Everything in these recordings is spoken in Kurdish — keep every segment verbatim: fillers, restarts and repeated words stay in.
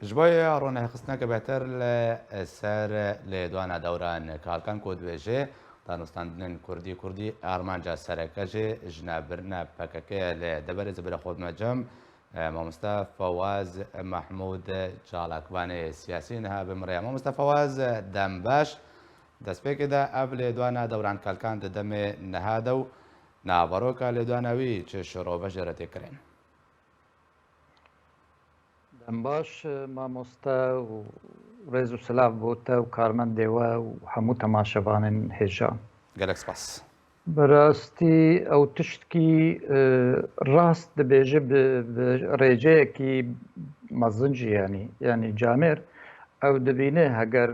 Ji bo ronehxistineke bêhtir li ser lêdwana Dewran Kalkan ku dibêje, danûstandinên kurdî kurdî armanca sereke jî jinebirina P K K ye. Li deverê zibira xwe dime cem, e, mamoste Fewaz Mehmûd Çalakvanê siyasî niha bi min re ye. Mamoste Fewaz, dem baş. Destpêkê de ev lêdwana Dewran Kalkan di demê niha de û naveroka lêdwana wî çi şirove jê re tê kirin? Dem baş, mamoste, û rêz û silav bo te û karmendê we û hemû temaşevanên hêja. Gelek spas. Bi rastî ew tiştkî, e, rast dibêje bi, bi rêceyekî mezin jî, yanî, yanî camêr ew dibîne heger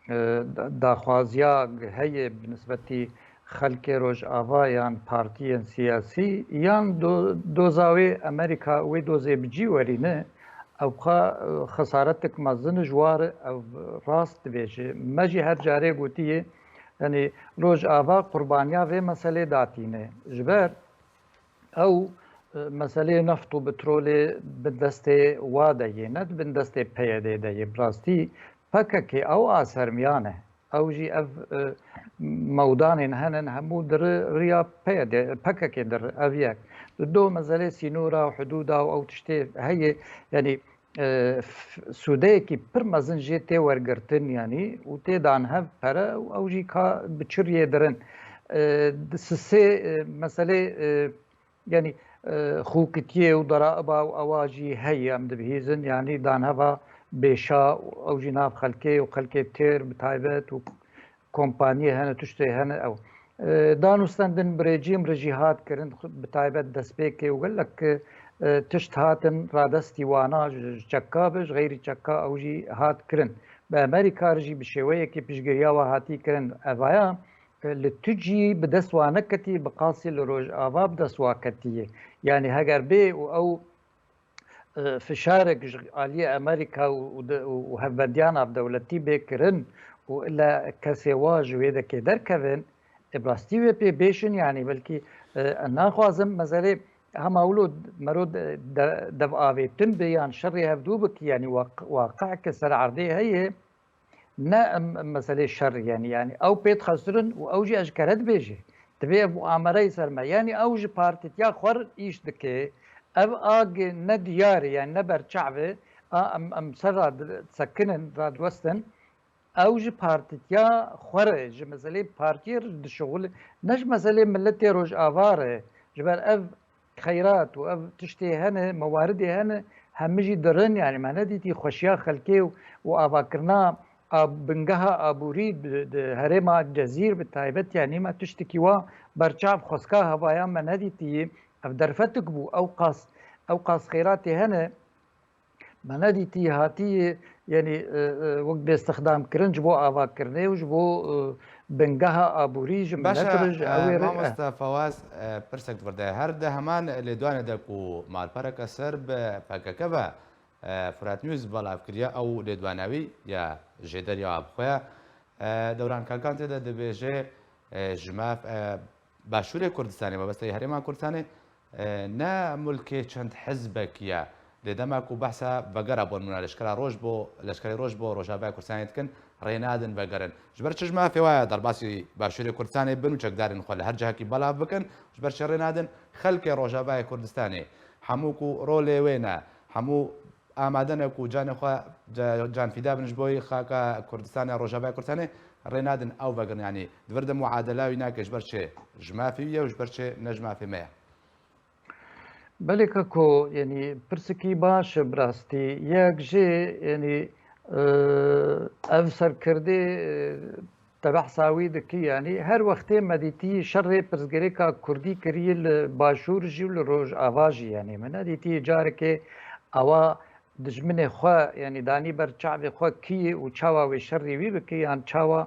e, da-, daxwaziya heye bi nisbetî xelkê Rojava yan partiyên siyasî yan do-, doza wê Amerîka wê dozê bi cî werîne, ew xwe, e, xesaretek mezin ji war ew rast dibêje. Me jî her carê gotiye, yanî Rojava qurbaniya vê meselê datîne. Ji ber Ew, e, meselê neft û petrolê bin destê wa de yê, ne di bin destê P Y D de yê. Bi rastî P K K ew a sermiyan e. Ew jî ev, e, mewdanên henin hemû di ri-, riya P Y D, P K K dir ev yek. Di do meselê sînora û hidûda û ew tiştê heye, yanî, e, f-, sûdeyekî pir mezin jê tê wergirtin, yanî, û tê dan hev pere û ew jî ka bi çi riyê dirin. E, di sisê, e, meselê, e, Yanî, e, xûkitiyê û deraiba û ewa jî heye, em dibihîzin, yanî danheva bêşa û ew jî nav xelkê û xelkê têr bi taybet û kompaniyê hene, tiştê hene ew. E, danûstendin bi rêcîm re jî hat kirin, bi taybet destpêkê û gelek, e, tişt hatin radestî wana ji, ji çeka be, ji xeyrî çeka ew jî hat kirin. Bi Amerîka re jî bi şêweyekî piştgiriya we hatî kirin. Evaya, e, li tu cî bi dest wa neketî, bi qasî li Rojava bi dest wa ketiye. Yanî heger bê û ew, e, fişarek ji aliyê Amerîka û, û de, û, û hevbendiya navdewletî bê kirin û illa kesê wa ji wê dekê derkevin, e, bi rastî wê pê bêşin, yanî belkî, e, naxwazim mezelê hema wilo mero de, de, dev avêtin be yan şerê hevdû bikî, yanî waq-, waqe'eke ser erdê heye. Ne em, em meselê şer, yanî, yanî ew pê dixezirin û ew jî eşkere dibêje. Divê ev muamere yê ser me. Yanî ew ji partîtiya xwe re îş dike. Ev ag ne diyar e, yanî ne berçav e. A, em, em ser rad-, sekinin, radiwestin. Ew ji partîtiya xwe re, ji meselê partiyê re dişixule, ne ji meselê miletê Rojava re. Ji ber ev xeyrat û ev tiştê hene, mewaridê hene, hemî jî dirin, yanî me nedîtî xweşiya xelkê û, û avakirina ab-, bingeha aborî di, di herêma Cezîr bi taybet, yanî me tiştekî wa berçav xwezka hevayan me nedîtî. Ev derfetik bû, ew qas, ew qas xeyratê hene, me nedîtî hatî, yanî, e, e, wek bêstixdam kirin ji bo avakirinê û ji bo, e, bingeha aborî ji Baş e, milet re, ji e, ewê re, e. Mamoste Fawaz, e, pirsek di vir de. Her di heman lêdwanê de ku malpereke ser bi P K K ve, e, Furat News belav kiriye, ew lêdwana wî ya jêderiya bi xwe ye. E, Dewran Kalkan tê de dibêje, e, ji me, e, Başûrê Kurdistanê, mebesteyî Herêma Kurdistanê, e, ne mulkê çend hizbekî ye. Lê dema ku behsa vegera, bo nimûne, leşkera roj bo, leşkerê roj bo Rojavaya Kurdistanê dikin, rê nadin vegerin. Ji ber çi ji mafê wa ye derbasî Başûrê Kurdistanê bin û çekdarên xwe li her cihekî belav bikin? Ji ber çi rê nadin xelkê Rojavaya Kurdistanê, hemû ku rolê wê ne, hemû amade ne ku canê xwe ca-, canfîda bin ji bo xaka Kurdistanê, Rojavaya Kurdistanê, rê nadin ew vegirin. Yanî di vir de muadela wî nake, ji ber çi ji mafê wî ye û ji ber çi ne ji mafê me ye. Belê kako, yanî pirsekî baş e bi rastî. Yek jê, yanî, e, ev serkirdê, e, Te behsa wî dikî, yanî her wextê me dîtî şerê pirsgirêka kurdî kiriye li Başûr jî û li Rojava jî, yanî me nedîtî carekê ewa dijminê xwe, yanî danî ber çavê xwe kî ye û çawa wê şerî wî bike yan çawa,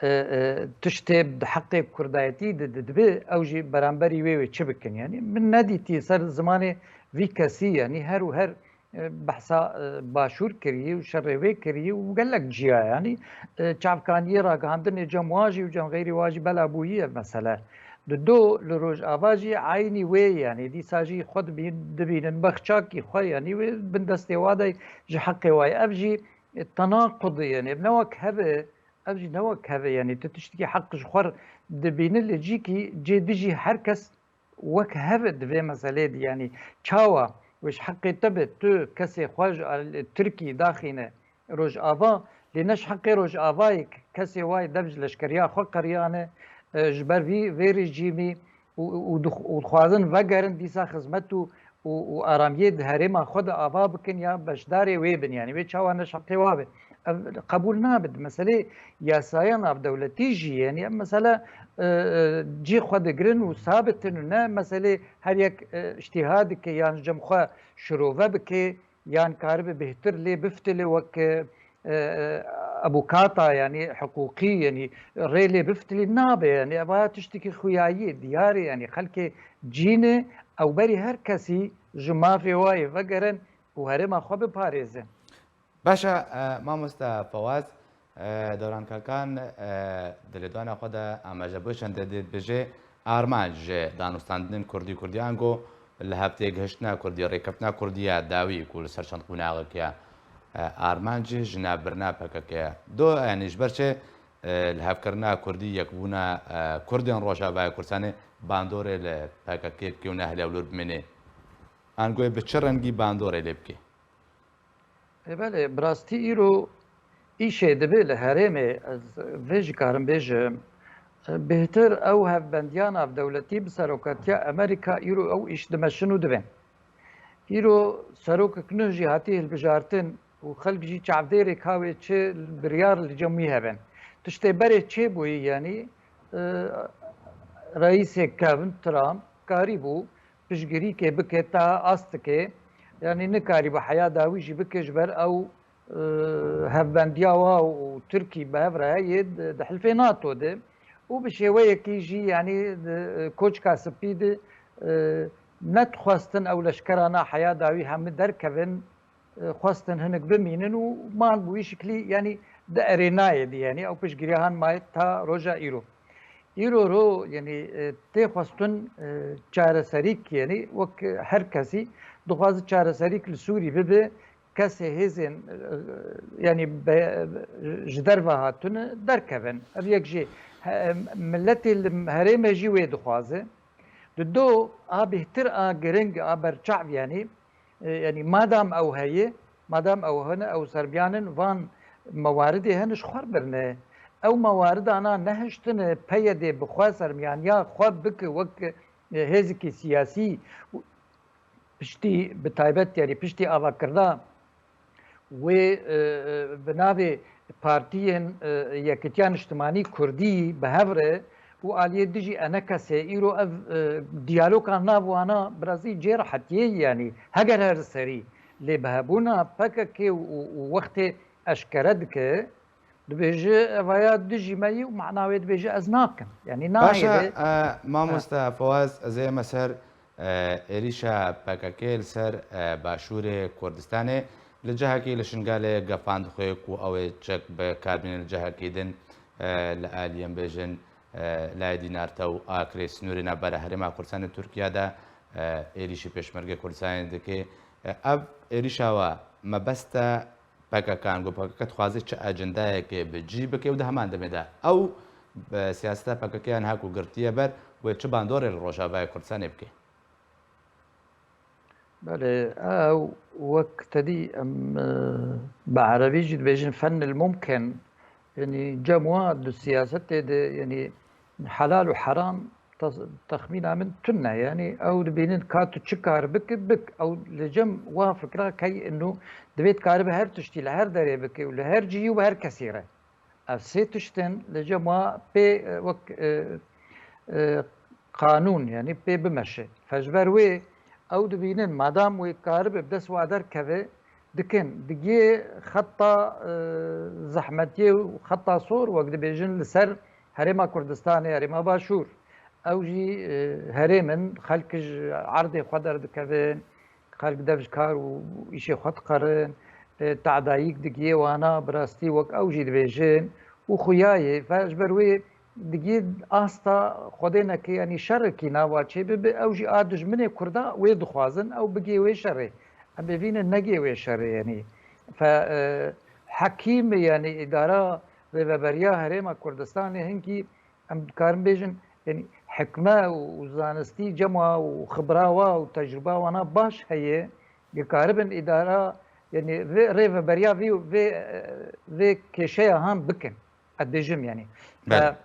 e, e, tiştê di heqê kurdayetî di, di, dibe ew jî beramberî wê wê çi bikin. Yanî min nedîtî ser zimanê vî kesî, yanî her û her e, behsa, e, Başûr kirî û şerê wê kirî û gelek ciya, yanî, e, çavkaniyê ragihandinê cem wa jî û cem xeyrî wa jî bela bûyî ev mesele. Di do li Rojava jî eynî wê, yanî dîsa jî xwe dibîn-, dibînin bexçakî xwe, yanî wê bin destê wa de ji heqê wa ye. Ev jî tenaqud e, yanî ev ne wek hev e, ev jî ne wek hev e, yanî tu tiştekî heq ji xwe re dibînî, li cîkî cê dijî her kes wek hev e di vê meselê de, yanî çawa wê ji heqê te be tu kesê xwe ji al-, Tirkî daxîne Rojava, lê ne ji heqê Rojavayê kesê wayê dev ji leşkeriya xwe qeriyane, e, ji ber vî, vê rejîmî û, û, û dix-, û dixwazin vegerin dîsa xizmet û, û, û aramiyê di herêma xwe de ava bikin ya beşdarê wê bin. Yanî wê çawa ne ji heqê wa be. Ev qebûl nabe. Di meselê yasaya navdewletî jî, yanî ev mesele, e, e, cî xwe digirin û sabit in û ne meselê her yek, e, îştîha dike yan ji cem xwe şirove bike, yan karibe bêhtir lê biftilê wek, e, e, abûkata, yanî hiqûqî, yanî rê lê biftilî nabe, yanî ev tiştekî xuyayî ye, diyar e, yanî xelkê cî ne, ew berî her kesî ji mafê wayê vegerin û herêma xwe biparêzin. Baş e, e, mamoste Fawaz, e, Dewran Kakan, e, di lêdwana xwe de amaje bû çendê dê dibêje, armanc ji danûstandinên kurdî kurdî ango li hev têgihiştina kurdî, rêkeftina kurdî ya dawî ku li ser çend qonaxek ya, e, armanc ji navbirina P K K ye. Do, yanî ji ber çi, e, li hevkirina kurdî, yekbûna, e, kurdên Rojavayê Kurdistanê bandorê li P K K bike û nehêle ewlûr bimîne? Ango bi çi rengî bandorê lê bike? Ê belê, bi rastî îro îşê dibe li herêmê, ez vê jî karim bêjim, bêhtir ew hevbendiya navdewletî bi serokatiya Amerîka îro ew îş dimeşin û divên. Îro serokek nû jî hatî hilbijartin û xelk jî çavdêrê ka wê çi biryar li cem wî hebin. Tiştê berê çêbûyî, yanî, e, reîsê kevn Trump karîbû piştgirîkê bike ta astikê, yanî nikarîbû heya dawî jî bike ji ber ew, e, hevbendiya wa û Tirkî bi hev re heye di, di hilfê nato de û bi şêweyekî jî, yanî di, e, koçka spî de, e, nedixwestin ew leşkerana heya dawî hemû derkevin, e, xwestin hinek bimînin û man bû wî şiklî, yanî di erênayê de, yanî ew piştgiriya han maye ta roja îro. Îro ro, yanî, e, tê xwestin, e, çareserîk, yanî wek her kesî dixwaze çareserîk li Sûrî bibe, kesê hêzên, e, yanî be-, ji derve hatine derkevin. Ev yek jî he-, miletê li herêmê jî wê dixwaze. Di do a bêhtir a giring a berçav, yanî, e, yanî madam ew heye, madam ew hene, ew sermiyanin van mewaridê hene ji xwe birine. Ew mewarida na nehiştine P Y D bi xwe sermiyaniya xwe bike wek, e, hêzekî siyasî. Piştî, bi taybet, yanî piştî avakirina wê, e, e, bi navê Partiyên, e, Yekitiya Niştimanî Kurdî bi hev re û aliyê dijî E N K S, îro ev, e, diyaloga nav wana bi rastî cê rehetiyê, yanî heger her serî lê bi hebûna P K K û, û, û wextê eşkere dike, dibêje, evaya dijî me yî û mana wê dibêje, ez nakim. Yanî Baş e, nahêle. E, mamoste Fawaz, ez ê me ser, e, êrîşa P K K li ser, e, başûrê Kurdistanê. Li cihekî li Şingalê gefan dixwe ku ew ê çek bi kar bînin li cihekî din, e, li aliyên bêjin, e, layê Dînarte û Akrê, sînorê navbera Herêma Kurdistanê Tirkiye de, e, êrîşî pêşmergê Kurdistanê dike. E, ev êrîşa we mebest e P K K, ango P K K dixwaze çi ecendayekê bi cî bike û di heman demê de ew, e, siyaseta P K K ya niha ku girtiye ber, wê çi bandorê li Rojavayê Kurdistanê bike? Belê, ew wek te dî em, e, bi erebî jî dibêjin fennil mumkin, yanî cem wa di siyasetê de, yanî helal û heram, tas-, texmîna min tune. Yanî ew dibînin ka tu çi kar bike, bik. Ew li cem wa fikra key inu divê dikaribe her tiştî li her derê bike û li her cihî û bi her kesî re. Ev sê tiştin li cem wa pê, e, wek, e, e, qanûn, yanî pê bimeşe. Fe ji ber wê ew dibînin, madam wê karibe bi dest wa derkeve, dikin. Digiyê xeta, e, zehmetiyê û xeta sor, wek dibêjin, li ser Herêma Kurdistanê, Herêma Başûr. Ew jî, e, herêm in, xelk ji erdê xwe derdikevin, xelk dev ji kar û îşê xwe dixerin, e, tadayîk digiyê wana, bi rastî wek ew jî dibêjin û xuya ye. Fe ji ber wê digî asta xwedê neke, yanî şerekî nava çê bibe, ew jî a dijminê Kurda wê dixwazin, ew bigê wê şerê. Em bivînin negê wê şerê, yanî. Fe, e, hekîm, yanî îdara rêveberiya Herêma Kurdistanê hinkî em dikarin bêjin, yanî hikme û, û zanistî cema û xibra wa û tecrûba wana baş heye, dikaribin îdara, yanî vê rêveberiya vî, vê, vê kêşeya han bikin. Ez dibêjim, yanî. Belê.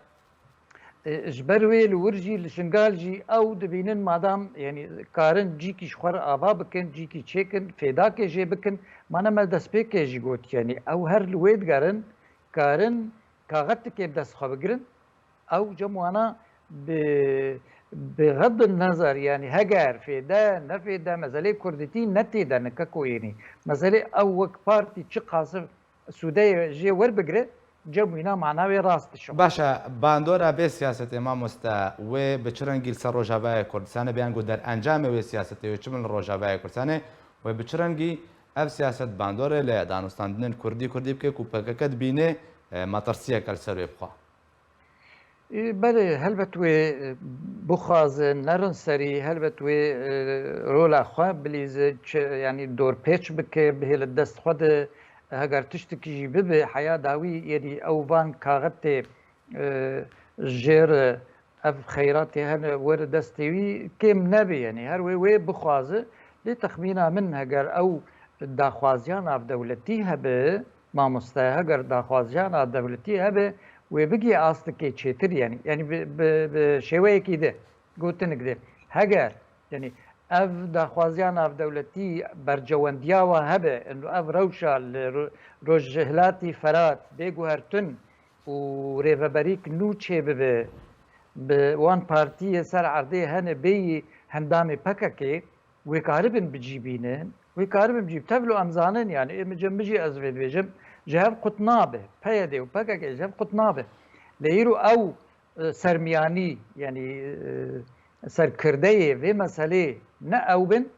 Fe, e, ji ber wê li wir jî, li Şingal jî ew dibînin madam, yanî karin cîkî ji xwe re ava bikin, cîkî çêkin, fêdakê jê bikin. Mane me destpêkê jî got, yanî ew her li wê digerin, karin kaxetikê bi dest xwe bigirin. Ew cem wana bi, bi xeddin nezar, yanî heger fêde, nefêde, mezelê kurdîtî ne têde nika ku ênî. Mezelê ew wek partî çi qasir sûdeyê jê werbigire, cem wîna mana wê rast dişo. Baş e, bandora vê siyasetê mamoste wê bi çi rengî li ser Rojavayê Kurdistanê be, yan ku derencamê wê siyasetê wê çi bin li Rojavayê Kurdistanê, wê bi çi rengî ev siyaset bandorê li danûstandinên kurdî kurdî bike ku P K K dibîne, e, metirsiyeke li ser wê bixwe? Ê, belê, helbet wê, e, bixwaze, nerin serî, helbet wê, e, rola xwe bilîze, çi, yanî dorpêç bike, bihêle dest xwe de, heger tiştekî jî bibe, heya dawî, yanî ew van kaxetê, e, jê re ev xeyratê hene were destê wî kêm nebe, yanî her wê wê bixwaze. Lê texmîna min, heger ew daxwaziya navdewletî hebe, mamoste, heger daxwaziya navdewletî hebe, wê bigê astikê çêtir, yanî, yanî bi, bi, bi şêweyekî de, gotinik de, heger, yanî ev daxwaziya navdewletî bercewendiya wa hebe, û ev rewşa li ro-, rojhilatî Ferat bê guhertin û rêveberîk nû çêbibe, bi wan partiyê ser erdê hene bêyî hendamê P K K, wê karibin bicîbînin, wê karibin bicîb-, tevlo em zanin, yanî, ê min cem min jî ez vê dibêjim, ji hev qut nabe, P Y D û P K K ji hev qut nabe. Lê îro ew, e, sermiyanî, yanî, e, serkirdeyê vê meselê ne ew bin,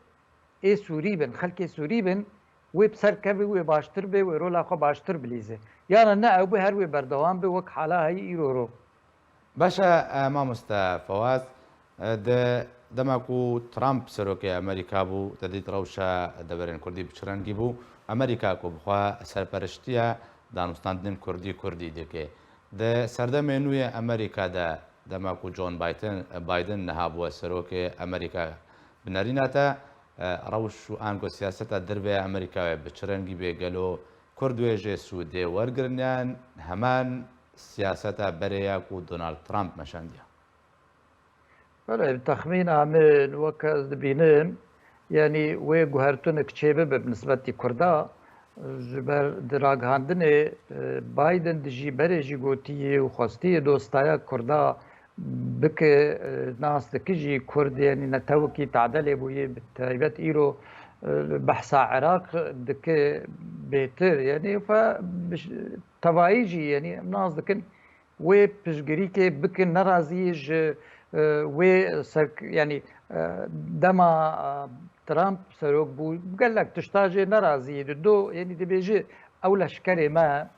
ê Sûrî bin, xelkê Sûrî bin, wê bi ser keve, wê baştir be, wê rola xwe baştir bilîze. Yana ne ew be, her wê berdewam be, wek hala heyî îro ro. Baş e, e, mamoste Fewaz, e, di dema ku Trump serokê Amerîka bû, te dît rewşa deverên Kurdî bi çi rengî bû. Amerîka ku bi xwe serperiştiya danûstandinên Kurdî Kurdî dike. Di serdemê nû yê Amerîka de, dema ku John Biden, Biden niha bûye serokê Amerîka, bi nerîna te, e, rewş û ango siyaseta derve ya Amerîka wê bi çi rengî bê? Gelo Kurd wê jê sûdê wergirin yan heman siyaseta berê ya ku Donald Trump meşandiye? Belê, bi texmîna min, weke ez dibînim, yanî wê guhertinek çêbibe bi nisbetî Kurda, ji ber di ragihandinê, e, Biden dijî berê jî gotiye û xwestiye dostaya Kurda bike, e, nas dike jî Kurd, yanî netewekî tade lê bûye, bi taybet îro, e, behsa Iraq dike bêtir, yanî fe bi ş-, tevayî jî, yanî em nas dikin, wê piştgirîkê bikin, nerazî ji, e, wê ser, yanî, e, dema, e, Trump serok bû, gelek tişta jê nerazî ye. Di do, yanî dibêje, ew leşkerê me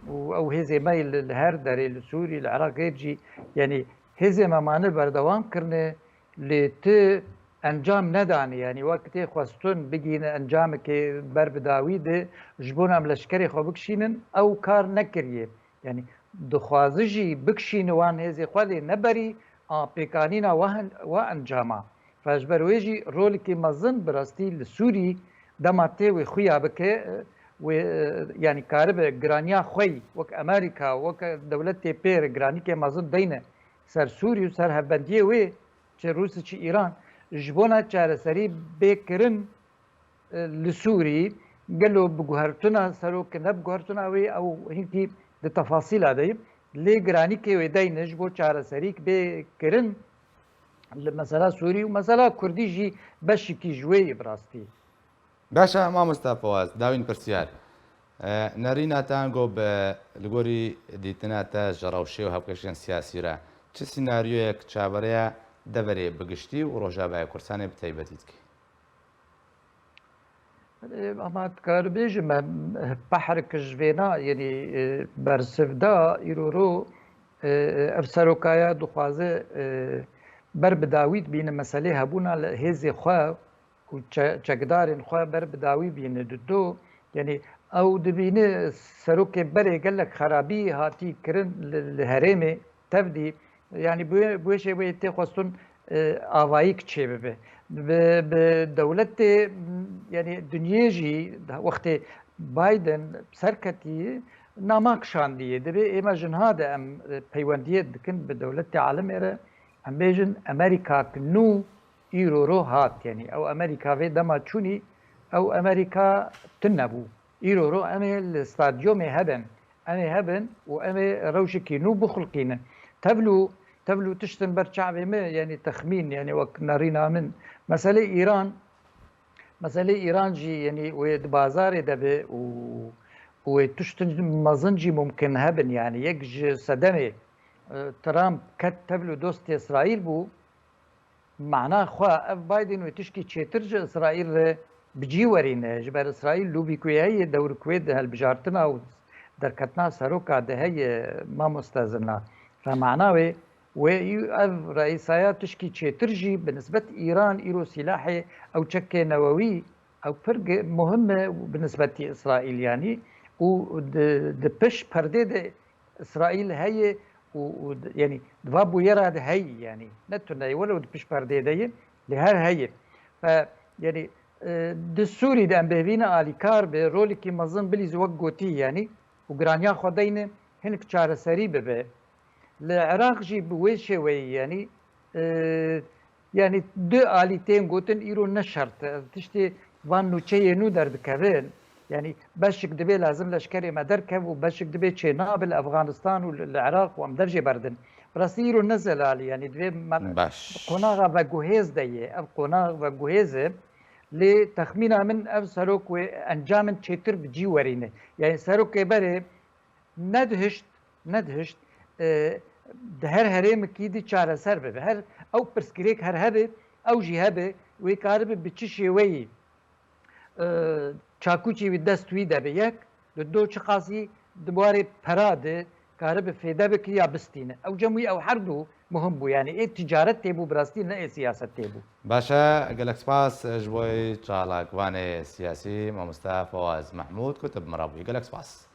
û ew hêzê me yê li, li her derê, li Sûrî, li Iraqê jî, yanî hêzê me mane berdewam kirine, lê ti encam nedane. Yanî wek tê xwestin bigihîne encamekê ber bi dawî de, ji bona em leşkerê xwe bikişînin, ew kar nekiriye. Yanî dixwaze jî bikişîne wan hêzê xwe, lê neberî a pêkanîna wa hen-, wa encama. Fe ji ber wê jî rolekî mezin bi rastî li Sûrî dema tê wê xuya bike, wê, yanî karibe giraniya xwe yî wek Amerîka, wek dewletê pê re giranîkê mezin deyne ser Sûrî û ser hevbendiyê wê, çi Rûsî çi Îran, ji bona çareserî bê kirin, e, li Sûrî, gelo bi guhertina serok, ne bi guhertina wê, ew hinkî di tefasîla de ye. Lê giranîkê wê deyne ji bo çareserîk bê kirin li mesela Sûrî û mesela Kurdî jî beşikî ji wê ye bi rastî. Baş e, mamosta Fewaz, dawîn pirsiyar. E, nerîna te ango bi, li gorî dîtina te ji rewşê û hevkêşiyên siyasî re, çi sînaryoyek çaverêya deverê bi giştî û Rojavayê Kurdistanê bi taybetî dike? E, ama dikar bêjim, em, behrek ji vêna, yanî, e, bersiv da, îro ro, E, ev serokaya dixwaze, e, ber bi dawî dibîne meselê hebûna li hêzê xwe û çe-, çekdarên xwe ber bi dawî bîne. Di do, yanî ew dibîne serokê berê gelek xerabî hatî kirin li, li herêmê tevdî. Yanî bi wê, bi wê şêweyê tê xwestin, e, avayîk çêbibe. Bi, bi dewletê, yanî dinyê jî wextê Biden serketî nama kişandiye. Dibê ême ji niha de em, e, peywendiyê dikin bi dewletê alemê re. Em bêjin Amerîka ki nû îro ro hat. Yanî ew Amerîka vê dema çûnî, ew Amerîka tune bû. Îro ro em ê li stadyomê hebin. Em ê hebin û em ê rewşekî nû bixulqînin. Tevlû, tevlû tiştin ber çavê min, yanî texmîn, yanî wek nerîna min. Meselê Îran, meselê Îran jî, yanî wê di bazarê de be û, û wê tiştin mezin jî mumkin hebin. Yanî yek ji sedemê, e, Trump ket tevlû dostê Îsraîl bû, mana xwe ev Biden wê tişkî çêtir ji Îsraîl re bi cî werîne. Ji ber Îsraîl lûbî ku heye, dewr ku wê di hilbijartina û derketina seroka de heye, mamoste Zirna. Fe mana wê, wê ev reîsaya tişkî çêtir jî bi nisbet Îran îro sîlahê ew çekê newewî ew pir gi-, muhim e bi nisbetî Îsraîl yanî û di, di piş perdê de Îsraîl heye û, û d-, yanî di va bûyera de heyî yanî. Ne tune ye, welew di piş perdê de ye, lê her heye. Fe, yanî, e, di Sûrî de em bêvîne alîkar be, rolekî mezin bilîze wek gotî yanî û giraniya xwe deyne hinek çareserî bibe. Li Iraq jî bi wê şêweyî yanî, e, Yanî du alî tên gotin îro ne şert e. Tiştê van nûçeyê nû derdikevin. Yanî beşik dibê lazim leşkerê me derkev û beşik dibê çênabe li Efxanistan û li, li Iraq û em dev jê berdin. Bi rastî îro ne zelalî, yanî divê me Baş. qonaxa veguhêz de ye. Ev qonax veguhêz e. Lê texmîna min ev serok wê encamên çêtir bi cî werîne. Yanî serokê berê nedihişt, nedihişt, e, di her herêmekî di çareser bibe. Her ew pirsgirêk her hebe, ew jî hebe, wê karibe bi çi şêweyî, e, çakûçî wî dest wî de be yek, di do çiqasî di warê pera de karibe fêde bike ya bistîne. Ew cem wî ew her du muhim bû. Yanî ê ticaret tê bû, bi rastî ne ê siyaset tê bû. Baş e, gelek spas ji bo çalakvanê siyasî, mamoste Fawaz Mehmûd, ku tu bi me re bûyî. Gelek spas.